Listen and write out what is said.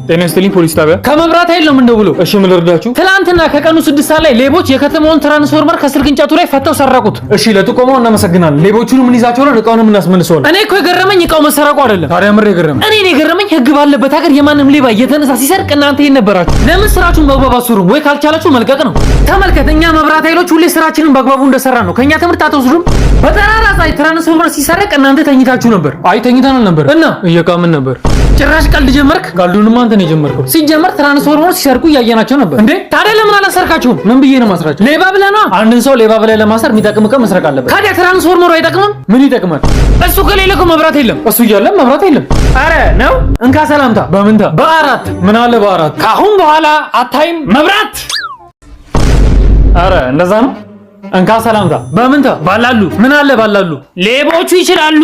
ጤና ይስጥልኝ ፖሊስ ጣቢያ። ከመብራት ኃይል ነው የምንደውለው። እሺ ምን ልርዳችሁ? ትናንትና ከቀኑ 6 ሰዓት ላይ ሌቦች የከተማውን ትራንስፎርመር ከስልክ እንጨቱ ላይ ፈተው ሰረቁት። እሺ ለጥቆማው እናመሰግናለን። ሌቦቹንም እንይዛቸዋለን፣ እቃውንም እናስመልሰዋለን። እኔ እኮ የገረመኝ እቃው መሰረቁ አይደለም። ታዲያ ምር የገረመኝ? እኔን የገረመኝ ህግ ባለበት ሀገር የማንም ሌባ እየተነሳ ሲሰርቅ እናንተ የት ነበራችሁ? ለምን ስራችሁን በአግባቡ አትሰሩም? ወይ ካልቻላችሁ መልቀቅ ነው። ተመልከት፣ እኛ መብራት ኃይሎች ሁሌ ስራችንን በአግባቡ እንደሰራ ነው። ከኛ ትምህርት አትወስዱም? በጠራራ ፀሐይ ትራንስፎርመር ሲሰረቅ እናንተ ተኝታችሁ ነበር። አይ ተኝተን አልነበር እና እየቃምን ነበር። ጭራሽ ቀልድ ጀመርክ? ቀልዱንማ አንተ ነው የጀመርከው። ሲጀመር ትራንስፎርመሩ ሲሰርቁ እያየናቸው ነበር። እንዴ ታዲያ ለምን አላሰርካቸውም? ምን ብዬ ነው ማስራቸው? ሌባ ብለህ ነዋ። አንድን ሰው ሌባ ብለህ ለማሰር የሚጠቅም ዕቃ መስረቅ አለበት። ታዲያ ትራንስፎርመሩ አይጠቅምም? ምን ይጠቅማል? እሱ ከሌለ እኮ መብራት የለም። እሱ እያለ መብራት የለም። አረ ነው። እንካ ሰላምታ። በምንታ? በአራት። ምን አለ በአራት? ከአሁን በኋላ አታይም መብራት። አረ እንደዛ ነው። እንካ ሰላምታ። በምንታ? ባላሉ። ምን አለ ባላሉ? ሌቦቹ ይችላሉ።